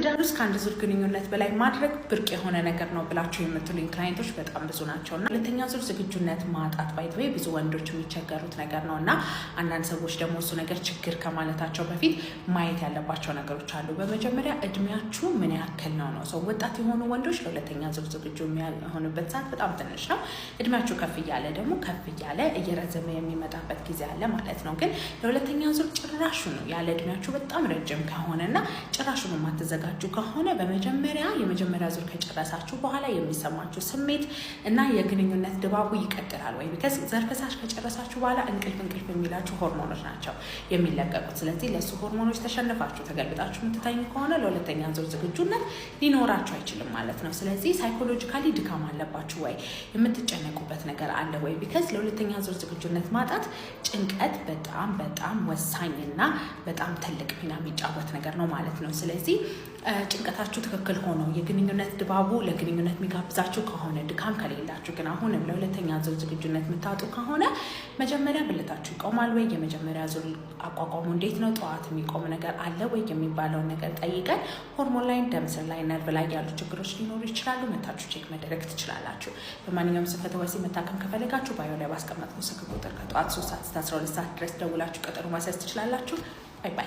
በትዳር ውስጥ ከአንድ ዙር ግንኙነት በላይ ማድረግ ብርቅ የሆነ ነገር ነው ብላችሁ የምትሉኝ client ኦች በጣም ብዙ ናቸው። እና ሁለተኛ ዙር ዝግጁነት ማጣት by the way ብዙ ወንዶች የሚቸገሩት ነገር ነው። እና አንዳንድ ሰዎች ደግሞ እሱ ነገር ችግር ከማለታቸው በፊት ማየት ያለባቸው ነገሮች አሉ። በመጀመሪያ እድሜያችሁ ምን ያክል ነው ነው። So ወጣት የሆኑ ወንዶች ለሁለተኛ ዙር ዝግጁ የሚሆኑበት ሰዓት በጣም ትንሽ ነው። እድሜያችሁ ከፍ እያለ ደግሞ ከፍ እያለ እየረዘመ የሚመጣበት ጊዜ አለ ማለት ነው። ግን ለሁለተኛ ዙር ጭራሹኑ ያለ እድሜያችሁ በጣም ረጅም ከሆነና ጭራሹኑ የማትዘጋጁ ከሆነ፣ በመጀመሪያ የመጀመሪያ ዙር ከጨረሳችሁ በኋላ የሚሰማችሁ ስሜት እና የግንኙነት ድባቡ ይቀጥላል ወይ? Because ዘር ፈሳሽ ከጨረሳችሁ በኋላ እንቅልፍ እንቅልፍ የሚላችሁ ሆርሞኖች ናቸው የሚለቀቁት። ስለዚህ ለእሱ ሆርሞኖች ተሸንፋችሁ ተገልብጣችሁ የምትተኙ ከሆነ ለሁለተኛ ዙር ዝግጁነት ሊኖራችሁ አይችልም ማለት ነው። ስለዚህ psychologically ድካም አለባችሁ ወይ? የምትጨነቁበት ነገር አለ ወይ? Because ለሁለተኛ ዙር ዝግጁነት ማጣት ጭንቀት በጣም በጣም ወሳኝና በጣም ትልቅ ሚና የሚጫወት ነገር ነው ማለት ነው። ስለዚህ ጭንቀታችሁ ትክክል ሆኖ የግንኙነት ድባቡ ለግንኙነት የሚጋብዛችሁ ከሆነ፣ ድካም ከሌላችሁ፣ ግን አሁንም ለሁለተኛ ዙር ዝግጁነት የምታጡ ከሆነ መጀመሪያ ብልታችሁ ይቆማል ወይ፣ የመጀመሪያ ዙር አቋቋሙ እንዴት ነው፣ ጠዋት የሚቆም ነገር አለ ወይ የሚባለውን ነገር ጠይቀን ሆርሞን ላይ፣ ደም ስር ላይ፣ ነርቭ ላይ ያሉ ችግሮች ሊኖሩ ይችላሉ። መታችሁ check መደረግ ትችላላችሁ። በማንኛውም ስንፈተ ወሲብ መታከም ከፈለጋችሁ bio ላይ ባስቀመጥኩት ስልክ ቁጥር ከጠዋት 3 ሰዓት እስከ 12 ሰዓት ድረስ ደውላችሁ ቀጠሮ ማስያዝ ትችላላችሁ። Bye bye።